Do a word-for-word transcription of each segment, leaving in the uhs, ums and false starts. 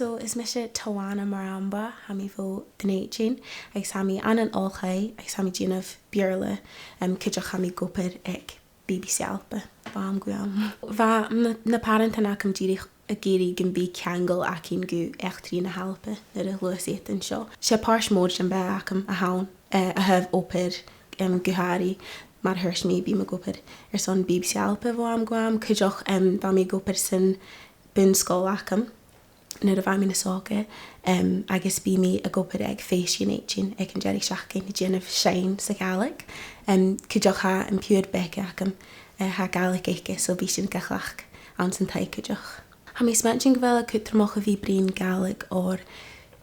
So, is mise Tawana Maramba, tha mi bho Dhùn Èideann, agus tha mi ann an oilthigh, agus tha mi a' dèanamh Beurla, um, cuideachd tha mi ag obair aig B B C Alba, bho àm gu àm. Bha na, na pàrantan agam dìreach ag iarraidh gum bi ceangal againn gu eachdraidh na h-Alba nuair a ghluais iad an seo. 'S e pàirt mòr den bheatha agam a th' ann, eh, a thaobh obair, em, gu h-àraidh, mar a thuirt mi, bidh mi ag obair airson B B C Alba bho àm gu àm, cuideachd, em, bha mi ag obair san bun-sgoil agam nuair a bha mi na b' òige, em, agus bidh mi ag obair aig Fèis Dhùn Èideann aig an deireadh-sheachdain a' dèanamh seinn sa Ghàidhlig. Em, cuideachd tha am piuthar beag agam, eh, tha Gàidhlig aige, so bidh sinn ga chleachdadh anns an taigh cuideachd. Tha mi a' smaointinn gu bheil e cudromach a bhith a' bruidhinn Gàidhlig oir,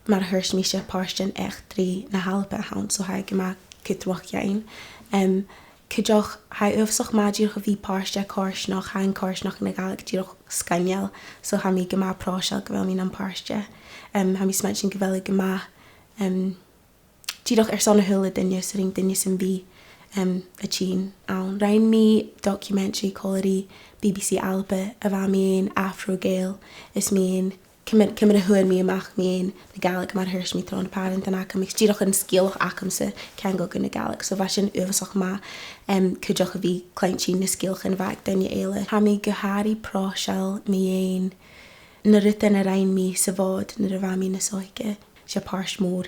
mar a thuirt mi, 's e pàirt den eachdraidh na h-Alba a th' ann, so tha e gu math cudromach dhuinn. Em, cuideachd, tha e uabhasach math dìreach a bhith pàirt de choimhearsnachd, tha an coimhearsnachd na Gàidhlig dìreach sgoinneil, so tha mi gu math pròiseil gu bheil mi nam pàirt dheth. Em, tha mi a' smaointinn gu bheil e gu math, em, dìreach airson a h-uile duine, 's urrainn duine sam bith, em, a' tighinn ann. Rinn mi documentary còmhla ri B B C Alba a bha mu dheidhinn Afro-Gael, is mu dheidhinn ciamar, ciamar a fhuair mi a-mach mu dheidhinn na Gàidhlig, mar a thuirt mi, tro na pàrantan agam, agus dìreach an sgeulachd agamsa ceangal gu na Gàidhlig. So bha sin uabhasach math, em, cuideachd a bhith a' cluinntinn na sgeulachdan a bh' aig daoine eile. Tha mi gu h-àraidh pròiseil mu dheidhinn na rudan a rinn mi sa Mhòd nuair a bha mi na b' òige. 'S e pàirt mòr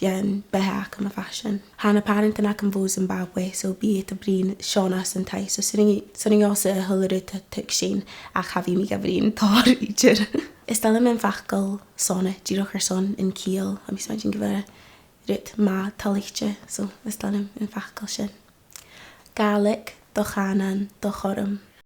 den bheatha agam a bha sin. Tha na pàrantan agam bho Zimbabwe, so bidh iad a' bruidhinn Shona san taigh. So 's urrainn, 's urrainn dhòmhsa a h-uile rud a thuigsinn, ach cha bhi mi ga bruidhinn tòrr idir. Is toil leam am facal sona, dìreach airson an ciall, tha mi a' smaointinn gu bheil e rud math toilichte, so is toil leam am facal sin. Gàidhlig, do chànan, do chothrom,